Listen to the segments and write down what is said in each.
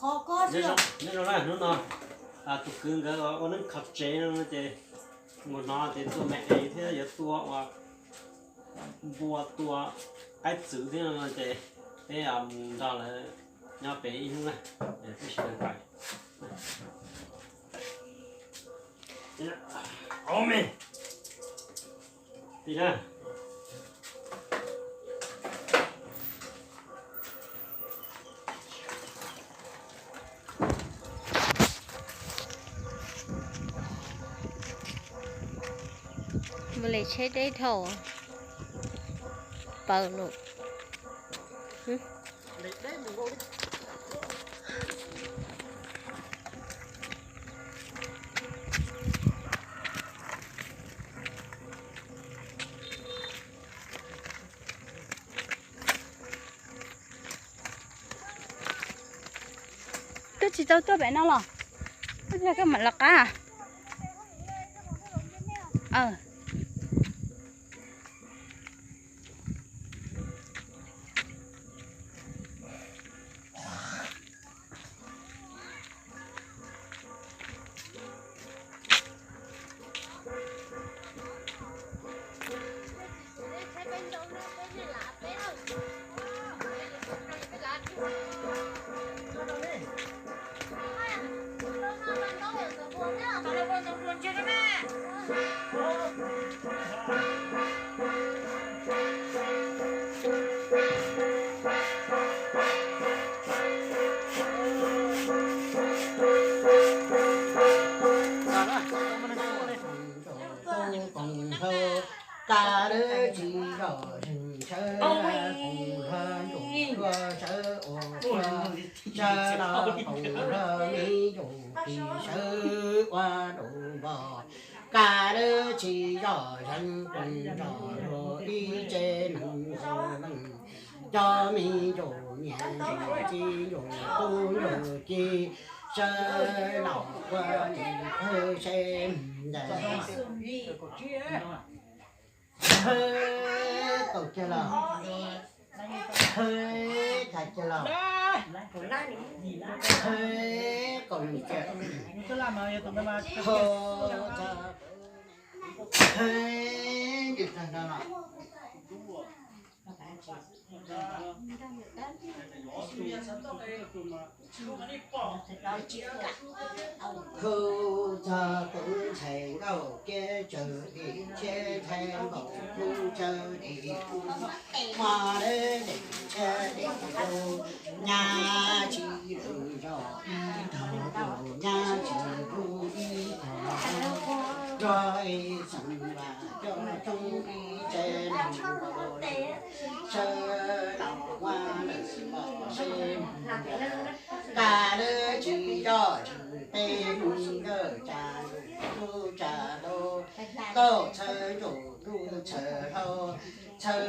Nyob zoo na, hnub no tus kwv nkawd ua neeb kho tsev no ces mus hnov tias tua me ev thiab yuav tua ua npua tua qaib txwv thiab no ces peb mus nrog lawv nyob pem ib hnub na, peb sawv daws pais. Mus lem tsheb deb dhau paws lawm. Koj tsis tau tuaj pem no los? Koj mam los qab. Ka lwm tsis zog zeeg sawv koom luag ntsum luag sawv ua luag sawv los koom luag me ncuj kis sawv ua nraum npog. Ka lwm tsis zog zeeg koom nrog luag ib tse neeg zoo leej cov me ncuj niam ncuj txiv ncuj tub ncuj ki sawv los ua ncuj pawg seb ntawd. Hwb, kaum kiag los. Hwb, thaj kiag los. Hwb, kaum kiag. Hwb, hwb, nws tag no los. Khu txog kuv ntxhais nkauj kiab tsawv dim, cheb ntxhais nkaus kuv tsawv dim, kuv hmo lawm dim tsawv dim kuv nyab tsis lwm zog ib tog, kuv nyab tsis lwm ib tog, nrog ib xeem vaj coj coob ib tse neeg nkaus sawv los ua lawm los seb ka lwm tsis zog tsis peb mus nkawj tsa lub tsa lub, nkauj txhawv ntsum ntuj txhawv hlau txhawv.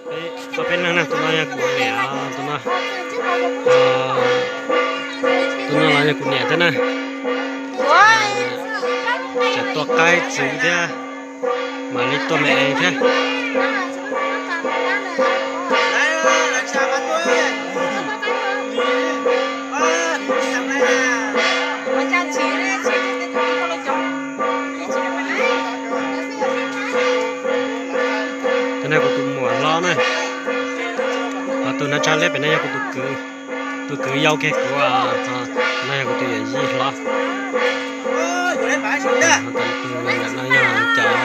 Peb, peb leeg na, tus no yog kuv niam, tus no, tus no los yog kuv niam thiab na. Tsam tua qaib txwv thiab, mam li tua me ev thiab. Tus no kuv tus muam hlob na, ho tus no tsab leb pem no yog kuv tus kwv, tus kwv yau kiag kuv, no yog kuv tus yawm yij hlob. Tus no yog cov,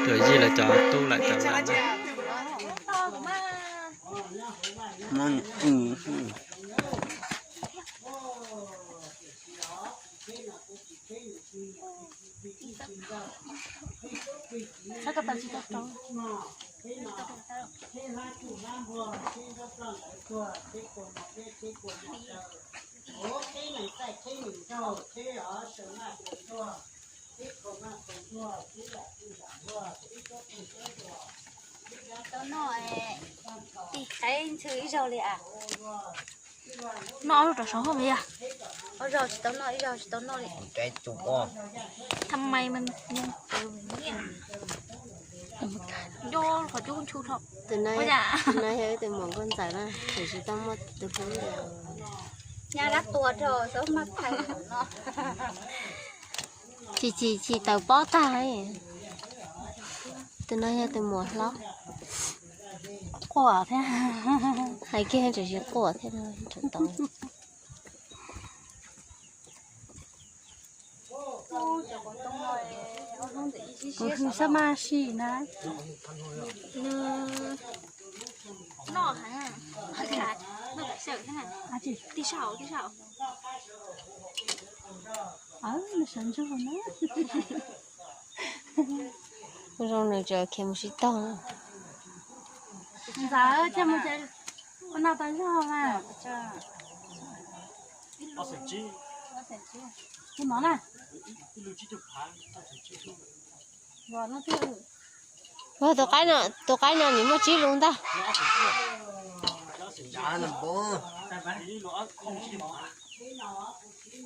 tus yawm yij lawv cov tub lawm cov lawm na. Tau noj, tij qeeb ntxhw ib zaug li as. Noj ob zaug rau saum hauv mas yog. Ob zaug tsis tau noj, ib zaug tsis tau noj li. Thaum no yog ib tug muam nkauj ntxawm na, tseem tsis tau muaj tus hlub li. Nyab dab tuag rau xov maj thaiv no. Chim chim chim tawm pob tag. Tus no yog tus muam hlob. Quaj thiab. Hais kiag tseem tsis quaj thiab no, tseem tau. Kuv hwm sab maj sim na. Noj heev, noj tam xawm thiab na. Tij saum, tij saum. Nws sawv ntsug na. Ua zoo nws tseem khiav mus sib tog. Ntxawm, thiaj mus ces ua no tau zog mas. Tus no na. Ua tus qaib no, tus qaib no nws muaj tsib lus ntag.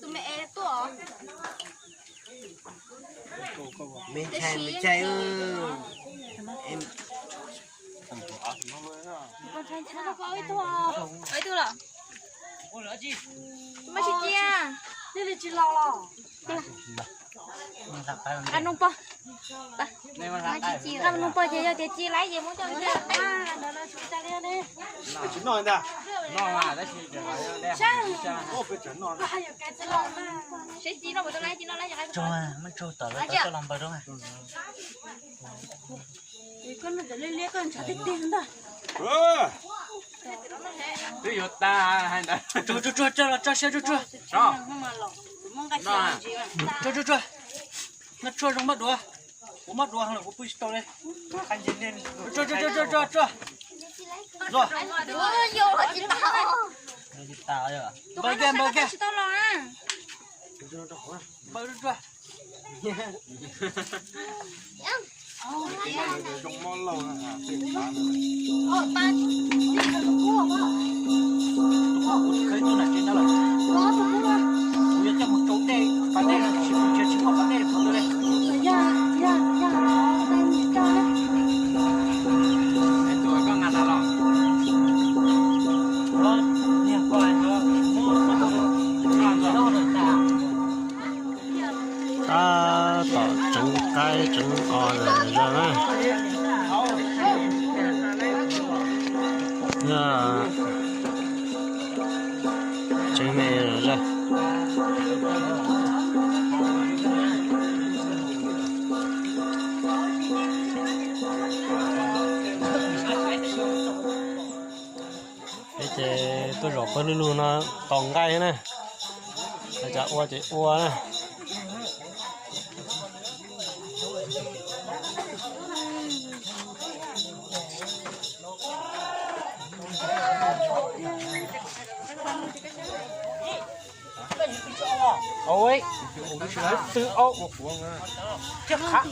Tus me es tuaj. Me ntshai, me ntshai. Ib tug los? Tus me tsis cia. Tij li tsis los los. Nqa noo pog. Nqa noo pog ces yog tias ci laib ces muab coj ntawd los tsis ua cas li ne. Seb ci no puas tau laib, ci no laib. Muab tsuag tom lawv tau coj los npawg rau. Twb yuav tas hais ntawd. Tsuag tsuag tsuag, coj los tso siab tsuag tsuag. Tsuag tsuag tsuag. No tsuag zoo mab duav. Kuv mab duav los kuv pw tsis tau li. Tsuag tsuag tsuag tsuag tsuag. Npawg kiag, npawg kiag. Npawg tsuag tsuag. Kuv tsis khawb tuaj nram tsev no lawm. Kuv yuav coj mus rau dej, pas dej no tsis, tsis muaj pas dej qhov twg li. Tus koj nqa tas los. Niag koj, tab tom tseev qaib tseev os zog na. Yog tseev me zog. Ces tuaj zaum pawg lug lug no tos nqaij na. Cas ua ces ua na. Ib, xwb, ob, thiab qhav.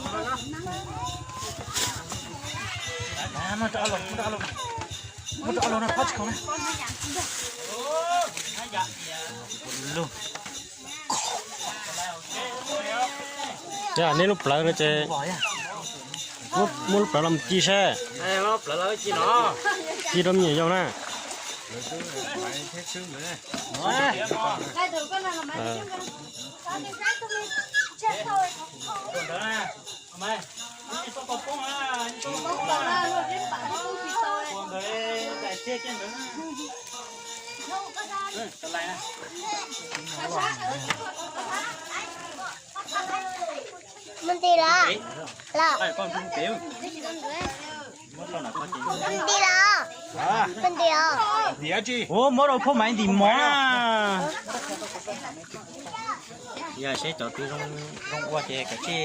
Muab rau ob lub, muab rau ob lub, muab rau ob lub no, pob tsis khoom na. Yog nej lub plawv no ces muab lub plawv los mus ci seb. Ci rau me nyuam yaus na. Mus nti los? Los. Mus nti los? Mus nti os. Ua muab rau phauj Maiv ntim mov na. Yog seb cov twg zoo ua ces kav tsij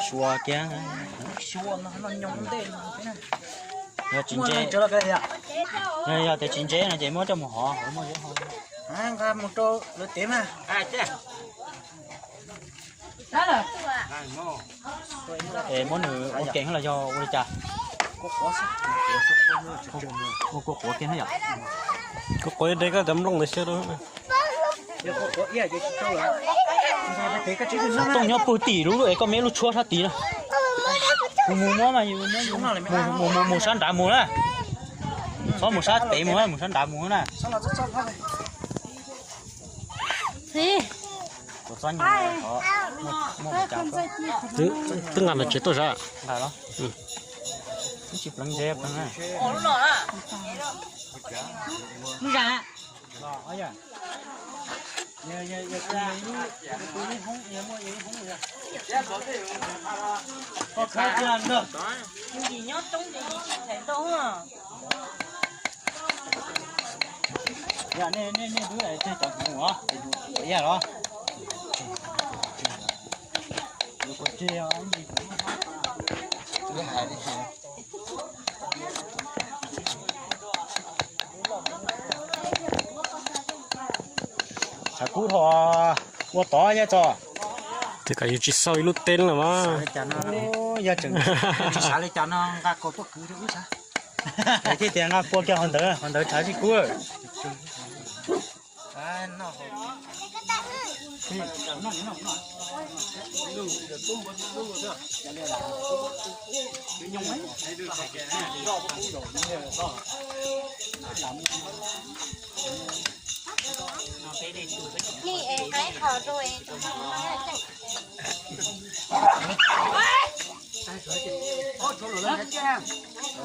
suav kiag. Yog tsis ntse, yog tias tsis ntse no ces muab coj mus hov, muaj zeb hov. Nqa mus rau lawv tev mas. Es muab nws ua kees los yog ua li cas? Ua kua quav kiag na yom. Kua quav de koj cov nplooj ntawd xwb. Tooj nyob pw tim lub es koj me lub tshuab sab tid na. Mus mus muab mas, mus mus mus sab nrad mus na. Txhob mus sab pem mus, mus sab nrad mus na. Twb nqa los tsev tuaj zam. Tsis pleev ntsev pleev na. Yog nej, nej, nej twb tej cov kuv mus os, kuv ib yam los. Tshav kub dhau, ua tod nyob txog. Ces kom yus tsis xauj ib lub teeb los mas. Yog tseem tsis sawv li cas no nqa kaus tuaj kwv rau wb saib. Thiaj tias nqa pua kiag hauv ntawd, hauv ntawd tshav tsis kub.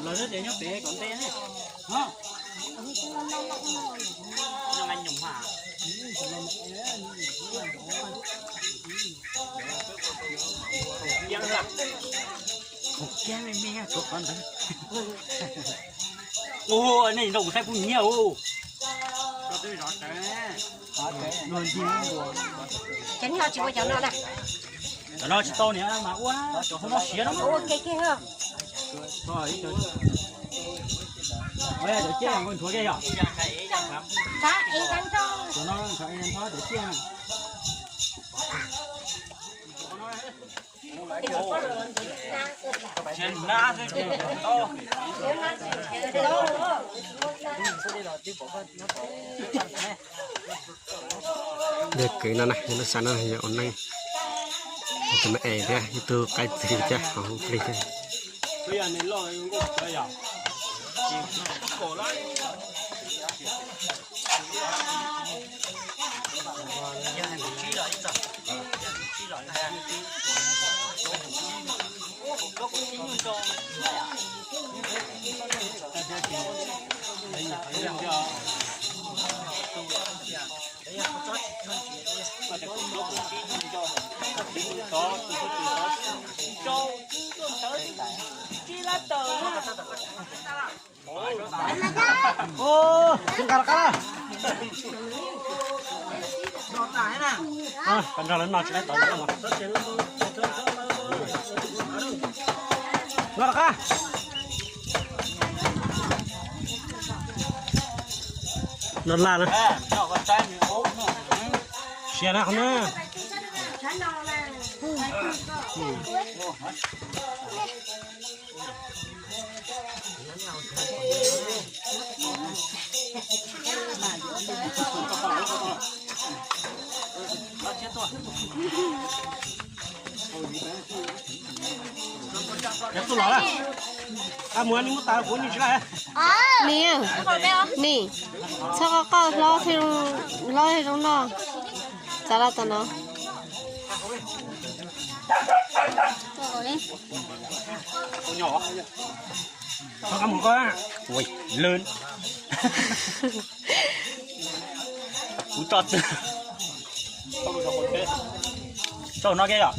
Lawv tias nyob pem kom nte ne. Ua nej nrog kuv saib kuv nyiam ua. Cov no tsis ua cov no na. Cov no tsis tau niam mas ua na, cov hauv no siav no. Ua ke ke. Cov ciaj nqaij nthuav ke yog. Cov no nqaij nthuav cov ciaj. Yog kwv no na, yog lub sab no yog ua neej, tus me es thiab ib tug qaib txwv thiab hauv plig thiab. Nrog lawv no tsis lawv tau. Nrog lawv qab. Los laj na. Sia na qhov na. Yog tuaj los lawm. Ab, muab nej muab tas kuv nej tsis laj. Nim, nim, txhob qoj qoj hlob thiaj zoo noj. Txav laj tau no. Ua lwm. Kuv tso twg. Tso no ke yom.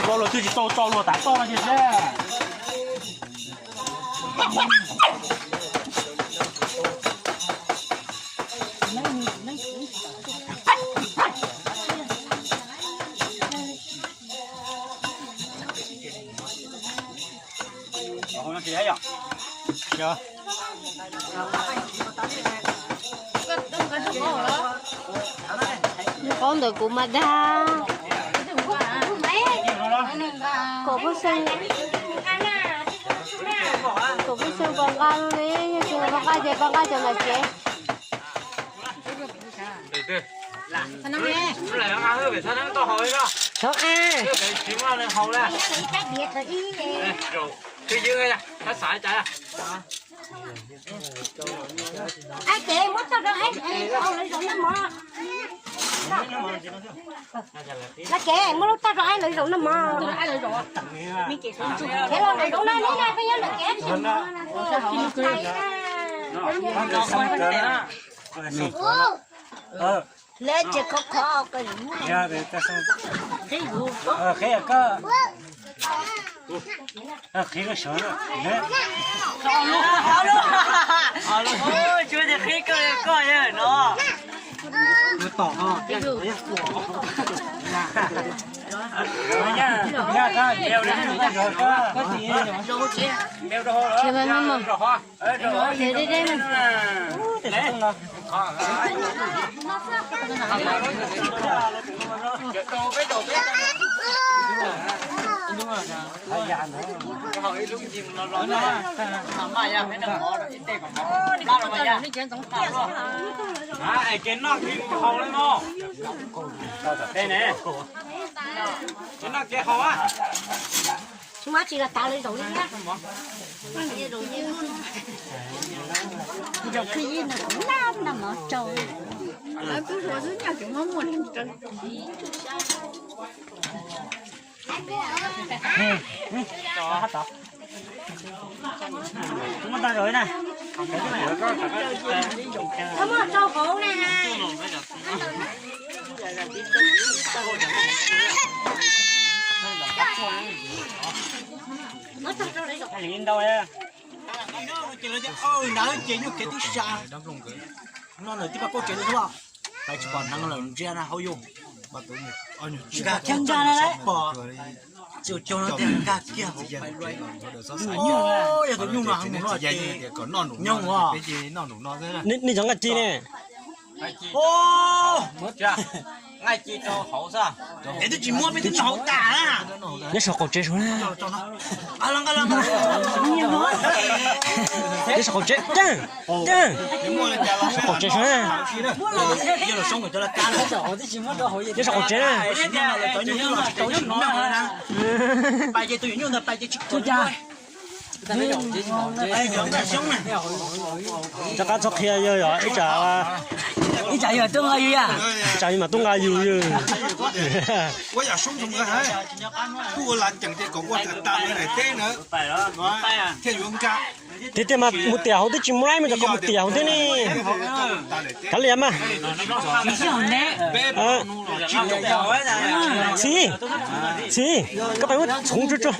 Tso los twb tsis tau, tso los tas toj no ces seb. Paub ntawm kuv mas dag. Kom phooj ywg, kom phooj ywg pab nqa li, yog tsis pab nqa ces pab nqa cov ntawm tsev. Thov a. Ai, ces muab tag rau, ai, lawv zaum no mog. Lawv ces muab lub tag rau, ai, lawv zaum no mog. Ces los lawv zaum no, neb na, peb nyob lawm ces. Lawv ces khov khov. Qhib koj sawv. Tsuav tias qhib koj, koj yog no. Ces noj kev haus li no. Ces noj kev haus a. Tsis muaj tsis los tav lawv zaum li thiab. Muab tag rau na. Muab tso hauv na. Ntau na. Ces nyuj kev tib sa. No lawm tib pab kauj tsev li xwb. Pais tsis pom hneev lawm ntsia na hauv yus. Nkag kiag ntsa na lawm. Pom tsis caug no tiag nkag kiag hauv. Yog tus nyuj no heev mus no ces nyoog os. Nej cov nqaij ci ne. Nqaij ci rau hauv xwb. Es twb tsis muab peb twb noj hauv tas na. Nyob saum qaum tsev saud na. Nyob saum qaum tsev, caag, caag. Saum qaum tsev saud na. Nyob saum qaum tsev na. Rov qab txhob qhia yawg yom, ib tsam, ib tsam yawg mam tub nqa yus yawg. Tiag tiag mas mus tiam hauv twb tsis muaj laib mas rov qab mus tiam hauv thiab ne. Kav liam mas. Txiv, txiv, koj pais muab txhoov tsuag tsuag.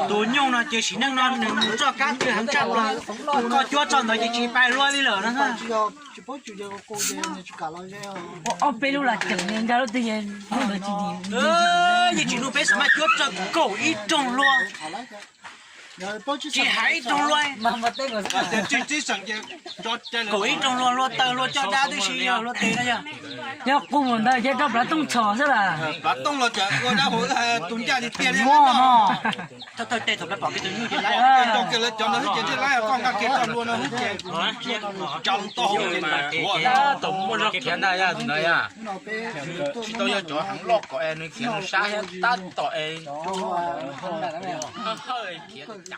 Tus nyuj no ces sim neej no nws mus txoj kab twg heev tshaj plaws, koj cuab txog ntawd ces tsis pais hlua li lawm no. Ob peb lub los ceem nkag lub twg, yeej tsis nug peb xav mas cuab txog kaum ib rooj hlua. Tsis hais ib rooj hlua, kaum ib rooj hlua, hlua taw hlua caj dab tib si yog hlua tes no yog. Yog qus mus ntawd ces rau plav tooj txhom xwb las. Plav tooj los tseem ua dab hauv tus ncaj tiag tiag li. Muaj no. Thawj thawj tes thaum pom kiag tus nyuj ces laib, rau kiag lawv cov no xwb ces thiaj laib, koj nkag kiag txoj hlua no xwb ces tsa tau hauv ces tau muaj zog khiav ntag yog tus ntawd yog. Tsis tau yog cov heev loj kom es nws khiav nws sab thiab tab tom es khiav ceev na.